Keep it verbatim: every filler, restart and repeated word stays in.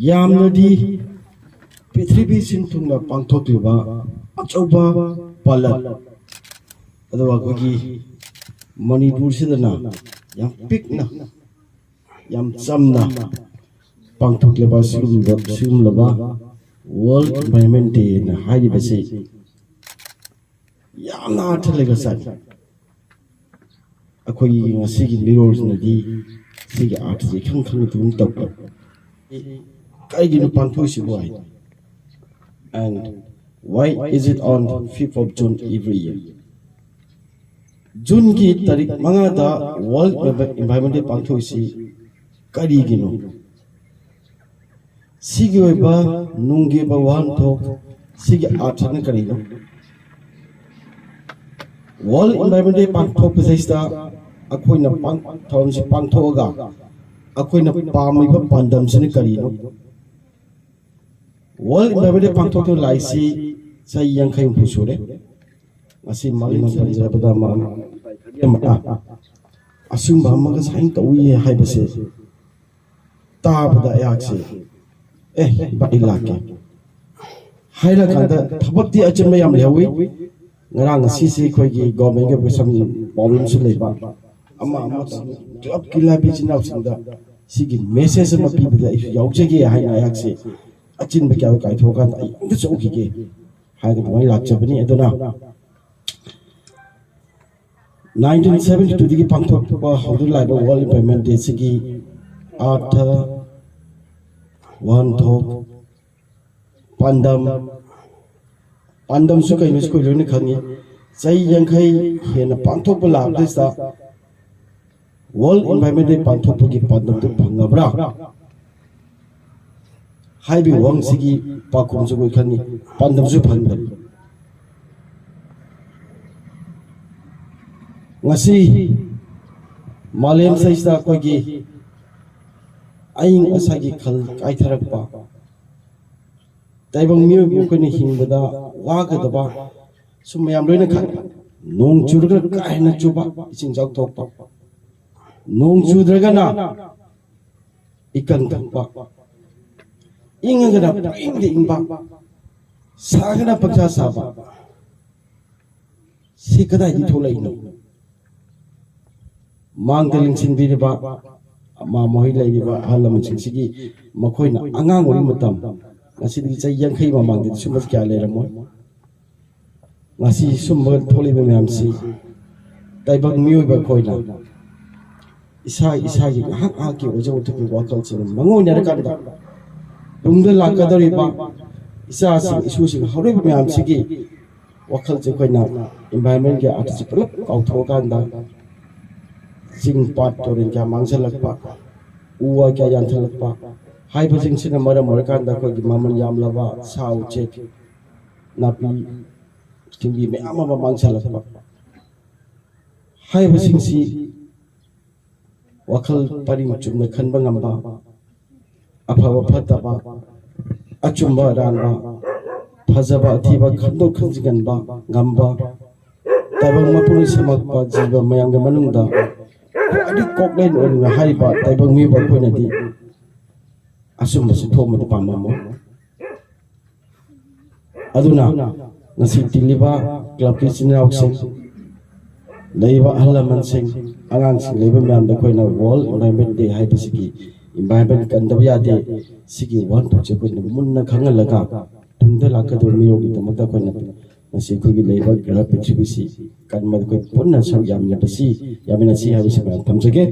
ꯌꯥꯝꯅꯗꯤ ꯄ꯭ꯔꯤꯊꯤꯕꯤ ꯁꯤꯟ ꯊꯨꯡꯅ ꯄꯥꯡꯊꯣꯛꯂꯤꯕ ꯑꯆꯧꯕ ꯄꯥꯂꯟ, ꯑꯗꯨꯒ ꯑꯩꯈꯣꯏꯒꯤ ꯃꯅꯤꯄꯨꯔꯁꯤꯗꯅ ꯌꯥꯝ ꯄꯤꯛꯅ, ꯌꯥꯝ ꯆꯝꯅ ꯄꯥꯡꯊꯣꯛꯂꯤꯕ ꯁꯤꯒꯨꯝꯕ, ꯁꯤꯒꯨꯝꯂꯕ World Environment Day ꯍꯥꯏꯅ ꯍꯥꯏꯔꯤꯕꯁꯤ ꯌꯥꯝꯅ ꯑꯥꯔꯊ ꯂꯩꯕ ꯆꯥꯠꯅꯤ꯫ ꯑꯩꯈꯣꯏꯒꯤ ꯉꯁꯤꯒꯤ ꯃꯤꯔꯣꯜꯁꯤꯅꯗꯤ ꯁꯤꯒꯤ ꯑꯥꯔꯊꯁꯦ ꯏꯈꯪ ꯈꯪꯗꯕꯒꯨꯝ ꯇꯧꯕ꯫ ꯀꯔꯤꯒꯤꯅꯣ ꯄꯥꯡꯊꯣꯛꯏꯁꯤꯕꯨ ꯍꯥꯏꯅ? And why is it on fifth of June every year? ꯖꯨꯟꯒꯤ ꯇꯥꯔꯤꯛ ꯃꯉꯥꯗ World Environment Day ꯄꯥꯡꯊꯣꯛꯏꯁꯤ ꯀꯔꯤꯒꯤꯅꯣ? ꯁꯤꯒꯤ ꯑꯣꯏꯕ ꯅꯨꯡꯒꯤ ꯑꯣꯏꯕ ꯋꯥꯍꯟꯊꯣꯛ, ꯁꯤꯒꯤ ꯑꯥꯔꯊꯅ ꯀꯔꯤꯅꯣ? World Environment Day ꯄꯥꯡꯊꯣꯛꯄꯁꯤꯗꯩꯁꯤꯗ ꯑꯩꯈꯣꯏꯅ ꯄꯥꯡ-, ꯊꯧꯔꯝꯁꯤ ꯄꯥꯡꯊꯣꯛꯑꯒ ꯑꯩꯈꯣꯏꯅ ꯄꯥꯝꯃꯤꯕ ꯄꯥꯟꯗꯝꯁꯤꯅ ꯀꯔꯤꯅꯣ? World Environment Day ꯄꯥꯡꯊꯣꯛꯇꯨꯅ ꯂꯥꯛꯏꯁꯤ ꯆꯍꯤ ꯌꯥꯡꯈꯩ ꯍꯨꯝꯐꯨ ꯁꯨꯔꯦ꯫ ꯉꯁꯤ ꯃꯃꯤꯡ ꯄꯟꯖꯔꯕꯗ ꯃꯥ-, ꯑꯃ-, ꯑꯁꯤꯒꯨꯝꯕ ꯑꯃꯒ ꯁꯥꯏꯟ ꯇꯧꯏ ꯍꯥꯏꯕꯁꯦ ꯇꯥꯕꯗ ꯑꯩꯍꯥꯛꯁꯦ, "ꯑꯦ, ꯚꯥꯏ, ꯑꯩ ꯂꯥꯛꯀꯦ" ꯍꯥꯏꯔꯀꯥꯟꯗ ꯊꯕꯛꯇꯤ ꯑꯆꯤꯟꯕ ꯌꯥꯝ ꯂꯩꯍꯧꯋꯤ꯫ ꯉꯔꯥꯡ ꯉꯁꯤꯁꯦ ꯑꯩꯈꯣꯏꯒꯤ ꯒꯣꯔꯃꯦꯟꯒꯤ ꯑꯣꯏꯕ ꯁꯝ ꯄ꯭ꯔꯣꯕ꯭ꯂꯦꯝꯁꯨ ꯂꯩꯕ, ꯑꯃ ꯑꯃ ꯇꯧꯕ, ꯀ꯭ꯂꯕꯀꯤ ꯂꯥꯏꯕ ꯏꯆꯤꯟ ꯏꯅꯥꯎꯁꯤꯡꯗ ꯁꯤꯒꯤ ꯃꯦꯁꯦꯖ ꯑꯃ ꯄꯤꯕꯗ ꯑꯩꯁꯨ ꯌꯥꯎꯖꯒꯦ ꯍꯥꯏꯅ ꯑꯩꯍꯥꯛꯁꯦ ꯑꯆꯤꯟꯕ ꯀꯌꯥ ꯀꯥꯏꯊꯣꯛꯑꯀꯥꯟꯗ ꯑꯩ ꯑꯝꯇ ꯆꯠꯂꯨꯈꯤꯒꯦ ꯍꯥꯏꯅ ꯑꯗꯨꯃꯥꯏꯅ ꯂꯥꯛꯆꯕꯅꯤ꯫ ꯑꯗꯨꯅ nineteen seventy twoꯗꯒꯤ ꯄꯥꯡꯊꯣꯛꯄ ꯍꯧꯗꯨꯅ ꯂꯥꯛꯏꯕ World Environment Day ꯁꯤꯒꯤ ꯑꯥꯔꯊ, ꯋꯥꯍꯟꯊꯣꯛ, ꯄꯥꯟꯗꯝ, ꯄꯥꯟꯗꯝꯁꯨ ꯀꯩꯅꯣꯁꯨ ꯑꯩꯈꯣꯏ ꯂꯣꯏꯅ ꯈꯪꯉꯤ꯫ ꯆꯍꯤ ꯌꯥꯡꯈꯩ ꯍꯦꯟꯅ ꯄꯥꯡꯊꯣꯛꯄ ꯂꯥꯛꯄꯁꯤꯗ World Environment Day ꯄꯥꯡꯊꯣꯛꯄꯒꯤ ꯄꯥꯟꯗꯝꯗꯨ ꯐꯪꯉꯕ꯭ꯔꯥ ꯍꯥꯏꯕꯒꯤ ꯋꯥꯍꯪꯁꯤꯒꯤ ꯄꯥꯎꯈꯨꯝꯁꯨ ꯑꯩꯈꯣꯏ ꯈꯪꯉꯤ, ꯄꯥꯟꯗꯝꯁꯨ ꯐꯪꯗꯕ꯫ ꯉꯁꯤ ꯃꯥꯂꯦꯝ ꯁꯤꯗꯩꯁꯤꯗ ꯑꯩꯈꯣꯏꯒꯤ ꯑꯏꯪ ꯑꯁꯥꯒꯤ ꯈꯜ ꯀꯥꯏꯊꯔꯛꯄ, ꯇꯥꯏꯕꯪ ꯃꯤꯑꯣꯏꯕ ꯑꯩꯈꯣꯏꯅ ꯍꯤꯡꯕꯗ ꯋꯥꯒꯗꯕ ꯁꯨꯝ ꯃꯌꯥꯝ ꯂꯣꯏꯅ ꯈꯪꯉꯤ꯫ ꯅꯣꯡ ꯆꯨꯔꯒ ꯀꯥ ꯍꯦꯟꯅ ꯆꯨꯕ, ꯏꯁꯤꯡ ꯏꯆꯥꯎ ꯊꯣꯛꯄ, ꯅꯣꯡ ꯆꯨꯗ꯭ꯔꯒꯅ ꯏꯀꯪ ꯊꯣꯛꯄ, ꯏꯪꯉꯒꯅ ꯄꯪꯏꯪꯗ ꯏꯪꯕ, ꯁꯥꯒꯅ ꯄꯪꯁꯥ ꯁꯥꯕ, ꯁꯤ ꯀꯗꯥꯏꯗꯒꯤ ꯊꯣꯛꯂꯛꯏꯅꯣ? ꯃꯥꯡꯗ ꯂꯤꯡꯁꯤꯟꯕꯤꯔꯤꯕ, ꯑꯃ ꯃꯈꯣꯏ ꯂꯩꯔꯤꯕ ꯑꯍꯜ ꯂꯃꯟꯁꯤꯡꯁꯤꯒꯤ, ꯃꯈꯣꯏꯅ ꯑꯉꯥꯡ ꯑꯣꯏꯔꯤꯕ ꯃꯇꯝ, ꯉꯁꯤꯗꯒꯤ ꯆꯍꯤ ꯌꯥꯡꯈꯩ ꯃꯃꯥꯡꯗꯗꯤ ꯁꯨꯝꯕꯁꯤ ꯀꯌꯥ ꯂꯩꯔꯝꯃꯣꯏ꯫ ꯉꯁꯤ ꯁꯨꯝꯕ ꯊꯣꯛꯂꯤꯕ ꯃꯌꯥꯝꯁꯤ ꯇꯥꯏꯕꯪ ꯃꯤꯑꯣꯏꯕ ꯑꯩꯈꯣꯏꯅ ꯏꯁꯥ ꯏꯁꯥꯒꯤ ꯉꯥꯏꯍꯥꯛ ꯉꯥꯏꯍꯥꯛꯀꯤ ꯑꯣꯏꯖꯕ ꯊꯣꯛꯄ ꯋꯥꯈꯜꯁꯤꯡ ꯃꯥꯡꯑꯣꯏꯅꯔꯀꯥꯟꯗ, ꯇꯨꯡꯗ ꯂꯥꯛꯀꯗꯧꯔꯤꯕ ꯏꯆꯥꯁꯤꯡ, ꯏꯁꯨꯁꯤꯡ, ꯍꯧꯔꯛꯏꯕ ꯃꯌꯥꯝꯁꯤꯒꯤ ꯋꯥꯈꯜꯁꯦ ꯑꯩꯈꯣꯏꯅ environmentꯀꯤ ꯑꯥꯔꯊꯁꯦ ꯄꯨꯂꯞ ꯀꯥꯎꯊꯣꯛꯑꯀꯥꯟꯗ, ꯆꯤꯡ ꯄꯥꯠ ꯇꯨꯔꯦꯜ ꯀꯌꯥ ꯃꯥꯡꯁꯤꯜꯂꯛꯄ, ꯎ ꯋꯥ ꯀꯌꯥ ꯌꯥꯟꯊꯠꯂꯛꯄ ꯍꯥꯏꯕꯁꯤꯡꯁꯤꯅ ꯃꯔꯝ ꯑꯣꯏꯔꯀꯥꯟꯗ ꯑꯩꯈꯣꯏꯒꯤ ꯃꯃꯜ ꯌꯥꯝꯂꯕ ꯁꯥ ꯎꯆꯦꯛ, ꯅꯥꯄꯤ ꯁꯤꯡꯕꯤ ꯃꯌꯥꯝ ꯑꯃ ꯃꯥꯡꯁꯤꯜꯂꯛꯄ ꯍꯥꯏꯕꯁꯤꯡꯁꯤ ꯋꯥꯈꯜ ꯄꯔꯤꯡ ꯆꯨꯝꯅ ꯈꯟꯕ ꯉꯝꯕ, ꯑꯐꯕ ꯐꯠꯇꯕ, ꯑꯆꯨꯝꯕ ꯑꯔꯥꯟꯕ, ꯐꯖꯕ ꯑꯊꯤꯕ ꯈꯟꯗꯣꯛ ꯈꯟꯖꯤꯟ ꯉꯝꯕ, ꯉꯝꯕ, ꯇꯥꯏꯕꯪ ꯃꯄꯨꯅ ꯁꯦꯝꯃꯛꯄ ꯖꯤꯕ ꯃꯌꯥꯝꯒꯤ ꯃꯅꯨꯡꯗ ꯈ꯭ꯋꯥꯏꯗꯒꯤ ꯀꯣꯛꯂꯦꯟ ꯑꯣꯏꯅ ꯍꯥꯏꯔꯤꯕ ꯇꯥꯏꯕꯪ ꯃꯤꯑꯣꯏꯕ ꯑꯩꯈꯣꯏꯅꯗꯤ ꯑꯆꯨꯝꯕꯁꯤ ꯊꯣꯛꯑꯝꯃꯗꯤ ꯄꯥꯝꯃꯝꯃꯣꯏ꯫ ꯑꯗꯨꯅ ꯉꯁꯤ ꯇꯤꯜꯂꯤꯕ clubꯀꯤ ꯏꯆꯤꯟ ꯏꯅꯥꯎꯁꯤꯡ, ꯂꯩꯔꯤꯕ ꯑꯍꯜ ꯂꯃꯟꯁꯤꯡ, ꯑꯉꯥꯡꯁꯤꯡ ꯂꯩꯕ ꯃꯌꯥꯝꯗ ꯑꯩꯈꯣꯏꯅ World Environment Day ꯍꯥꯏꯕꯁꯤꯒꯤ environment ꯀꯟꯗꯕ ꯌꯥꯗꯦ꯫ ꯁꯤꯒꯤ ꯋꯥꯍꯟꯊꯣꯛꯁꯦ ꯑꯩꯈꯣꯏꯅ ꯃꯨꯟꯅ ꯈꯪꯍꯜꯂꯒ ꯇꯨꯡꯗ ꯂꯥꯛꯀꯗꯕ ꯃꯤꯔꯣꯜꯒꯤꯗꯃꯛꯇ ꯑꯩꯈꯣꯏꯅ ꯉꯁꯤ ꯑꯩꯈꯣꯏꯒꯤ ꯂꯩꯔꯤꯕ ꯒ꯭ꯔꯍ ꯄ꯭ꯔꯤꯊꯤꯕꯤꯁꯤ ꯀꯟꯕꯗ ꯑꯩꯈꯣꯏ ꯄꯨꯟꯅ ꯁꯔꯨꯛ ꯌꯥꯃꯤꯟꯅꯕꯁꯤ, ꯌꯥꯃꯤꯟꯅꯁꯤ ꯍꯥꯏꯕꯁꯤ ꯃꯌꯥꯝ ꯊꯝꯖꯒꯦ꯫